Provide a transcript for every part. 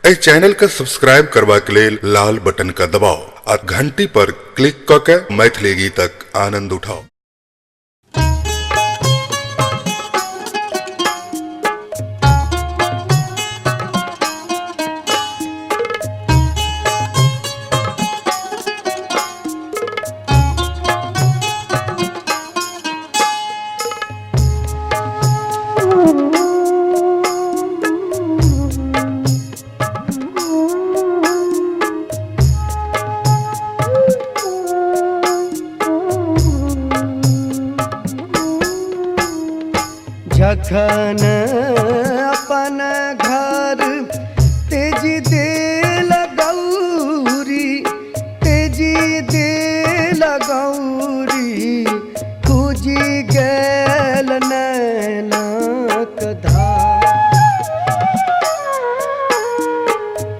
एहि चैनल के सब्सक्राइब करबाक लेल लाल बटन के दबाउ आ घंटी पर क्लिक क के मैथिली गीतक आनंद उठाउ। जखन अपन घर तेजी देल गौरी, तेजी देल गौरी, खुजी गेल नैनाक धार,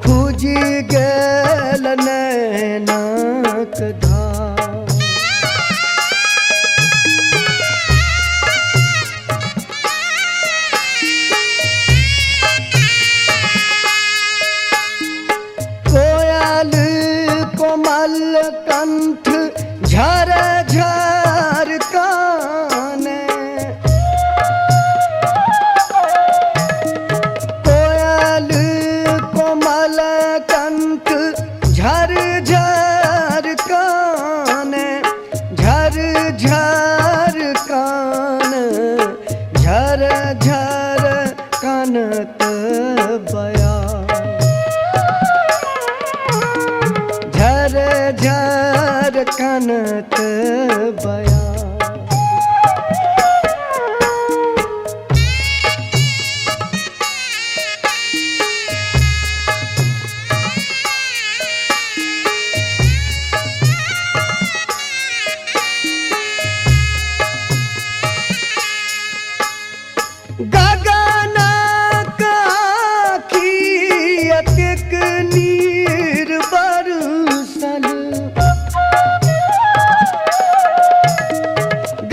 खुजी गेल नैनाक धार। कोयल कोमल कंठ झर झर काने, कोयल कोमल कंठ झर झर काने, झर झर कान, झर झर कानत बया, झर झर कनत बया। गगनक आँखि अतेक नीर बरसल,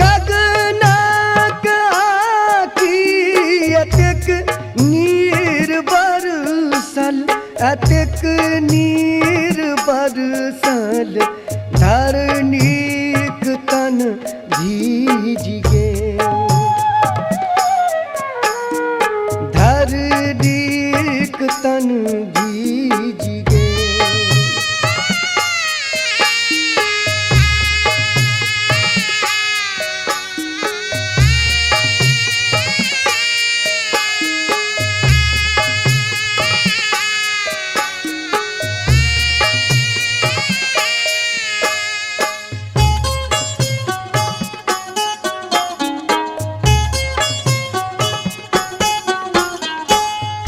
गगनक आँखि अतेक नीर बरसल, अतेक नीर बरसल, धरणीक तन भीज गेल, धरणीक तन भीज गेल।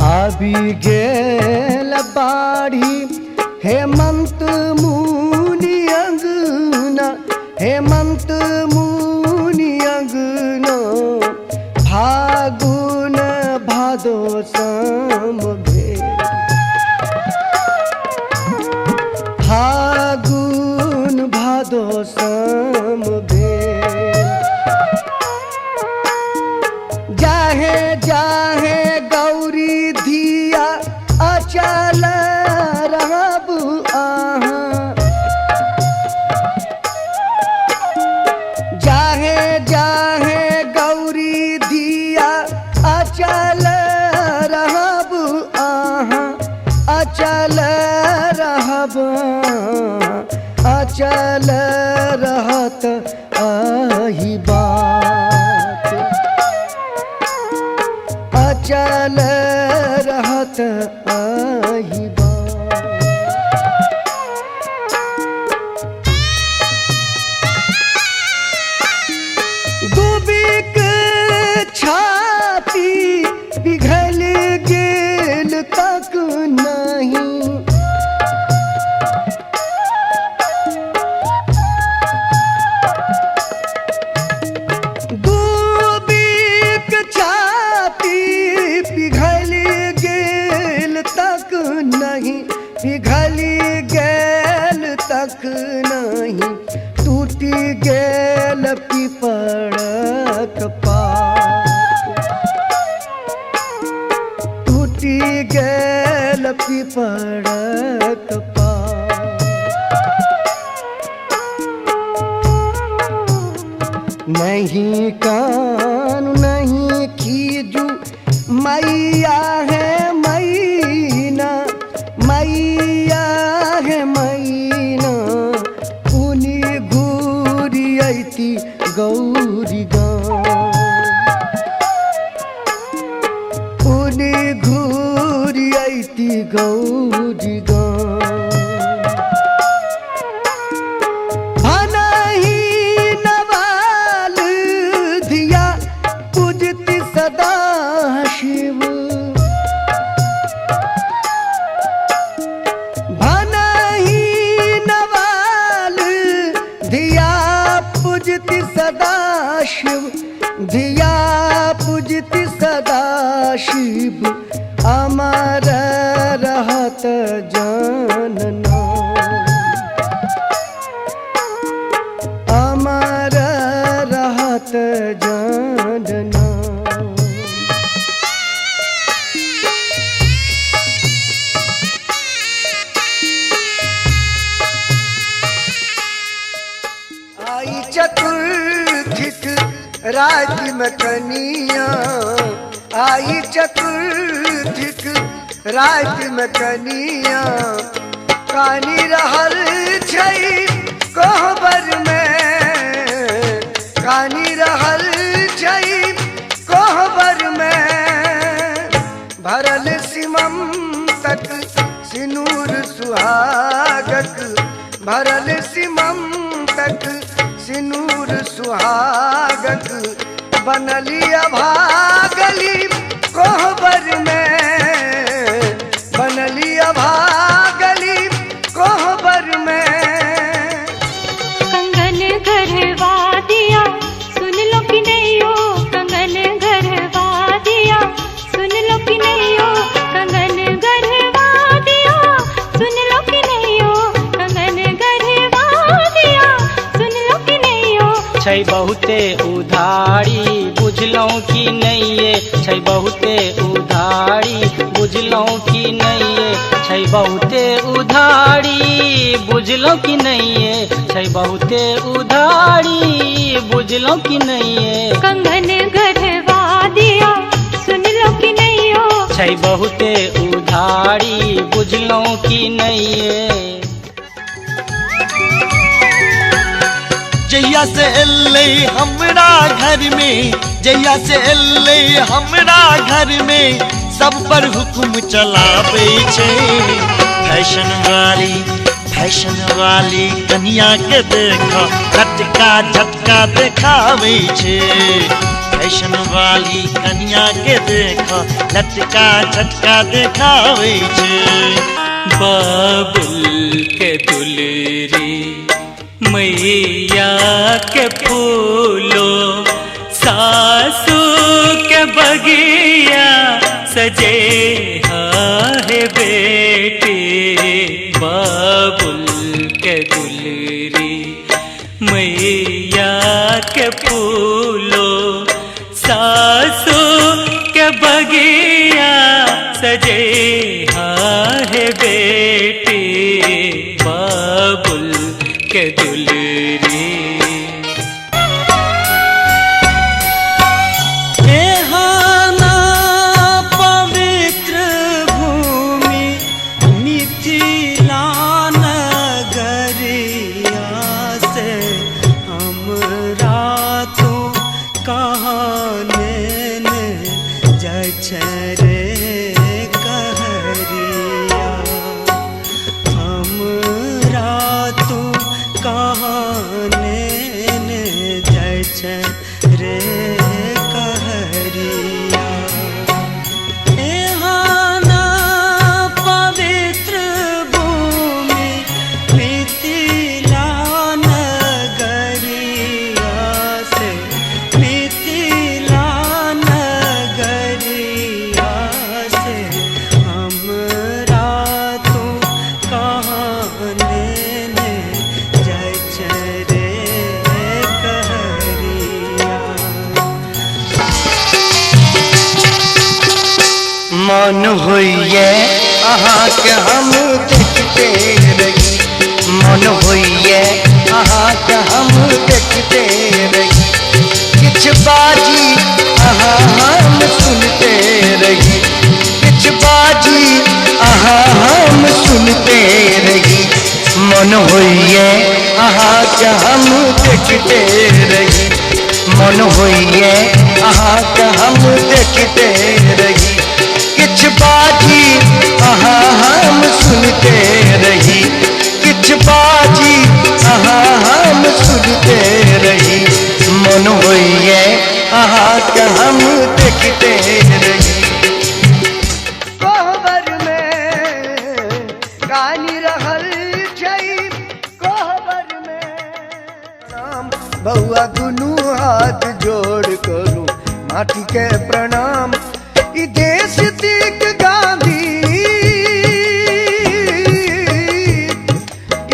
आबि गेल बाढ़ी हेमंत मुनि अंगना, हेमंत मुनि अंगना, फागुन भादो सम भेल, फागुन भादो सम भेल। जाहे जाहे गौरी धिया अचल रहब अहाँ, जाहे जाहे गौरी धिया अचल रहब अहाँ, अचल रहब, अचल रहत अहि बात, अचल रहत अहि बात। दुबिक छाती पिघल गेल तक नहीं, दुबिक छाती पिघल गेल तक नहीं, पिघल गेल तक नहीं, टूटी गेल पीपरक पात, टूटी गेल पीपरक पात। नहीं कान नहीं खीजू मैया है मैना, मैया है मैना, पुनि घूरी अइती गौरी गाँव, पुनि घूरी अइती गौरी गाँव। भनहि नवाल धिया पूजती सदा शिव, भनहि नवाल धिया पूजती सदा शिव, धिया पूजती सदा शिव, अमर रहत जानना, अमर रहत जानना। आई चतुर्थिक राति में कनिया, आई चतुर्थिक राति में कनिया, कानी रहल छै कोहबर में, कानी रहल छै कोहबर में, भरल सिमम तक सिनूर सुहागक, भरल सिमम तक सिनूर सुहागक, बनली अभागली कोहबर में, बनली अभागली कोहबर में। कंगन गढ़वा दिया सुन लो कि नहीं हो, कंगन गढ़वा दिया सुन लो कि नहीं हो, कंगन गढ़वा दिया सुन लो कि नहीं हो, कंगन गढ़वा दिया सुन लो कि नहीं हो। छै बहुते उधारी बुझलौं कि नहीं, छै बहुते उधारी बुझलौं कि नहीं, छै बहुते उधारी बुझलौं कि नहीं, छै बहुते उधारी बुझलौं कि नहीं। कंगन गढ़वा दिया सुन लो कि नहीं हो, छै बहुते उधारी बुझलौं कि नहीं। जहिया से एलै हमरा घर में, जहिया से एलै हमरा घर में, सब पर हुकुम चलाबै छै। फैशन वाली कनिया के देख झटका झटका देखाबै छै। फैशन वाली कनिया के देख झटका झटका देखाबै छै। बाबुल के दुलरी मैया के फूलो, सासू के बगिया सजे है बेटी, बाबुल के दुलरी मैया के फूलो, सासू के बगिया सजे है बेटी, बाबुल के दुलरी। एहाना पवित्र भूमि मिथिला नगरिया से, हमरा तो कहाँ नेने जाइ छै रे कहरिया, हमरा तो कहाँ नेने जाइ छै रे कहरिया। एहाना पवित्र भूमि मिथिला नगरिया से, मिथिला नगरिया से, हमरा तो कहाँ नेने जाइ छै रे कहरिया। मन होइए अहाँके हम देखते रही, मन होइए अहाँके हम देखते रही। किछ बाजी अहाँ हम सुनते रही, किछ बाजी अहाँ हम सुनते रही, मन होइए अहाँके हम देखते रही, मन होइए अहाँके हम देखते रही। किछ बाजी अहाँ हम सुनते रही, किछ बाजी अहाँ हम सुनते रही, मन होइए अहाँके हम देखते रही। कोहबर में कानी रहल छै, कोहबर में नाम बउआ दुनू हाथ जोड़ करू माटी के प्रणाम। ई देश तीक गांधी,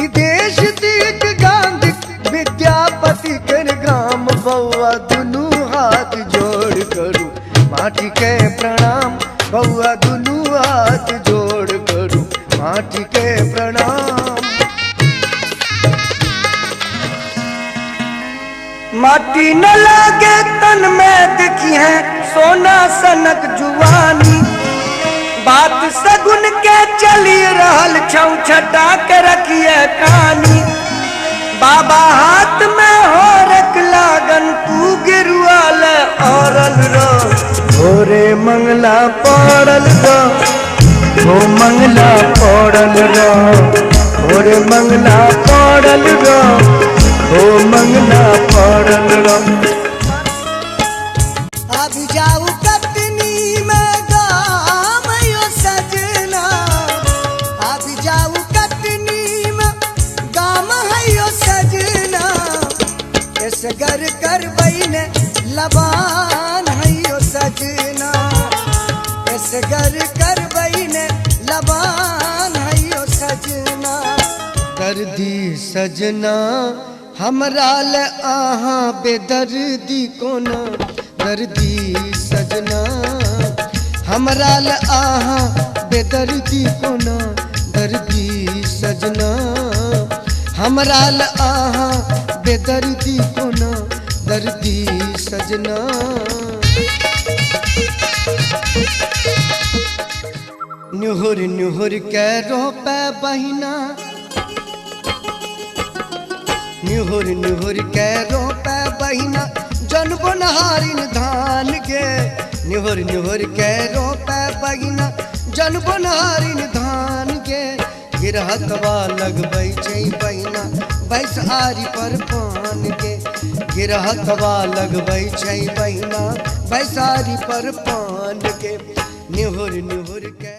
ई देश तीक गांधी विद्यापति कर गाम, बउआ दुनू हाथ जोड़ करू माटी के प्रणाम, बउआ दुनू हाथ जोड़ करू माटी के प्रणाम। माटी न लागे तन में दिखी है सोना सनक जुवानी, बात सगुन के चली रहल छौ छटा के रखिए कानी। बाबा हाथ में हो रख लागन तू गिरुआ ले औरल रो, भोरे मंगला पड़ल रो, हो मंगला पड़ल रो, भोरे मंगला पड़ल रो, हो मंगला पड़ल रो। अब जाऊ कटनी में गाम यो सजना, अब जाऊ कटनी में गाम है यो सजना, एसगर करबै ने लबान है यो सजना, एसगर करबै ने लबान है यो सजना। दर्दी सजना हमरा ले अहाँ बेदर्दी कोना, दर्दी सजना हमरा ले अहाँ बेदर्दी कोना, दर्दी सजना हमरा ले अहाँ बेदर्दी कोना, दर्दी सजना। निहुर निहुर के रोपे बहिना, निहुर निहुर के रोपे बहिना जन बोनहारिन धान के, निहुर निहुर के रोपे बहिना जन बोनहारिन धान के। गिरहतवा लगबै छै बहिना बैसारी पर पान के, गिरहतवा लगबै छै बहिना बैसारी पर पान के। निहुर निहुर के।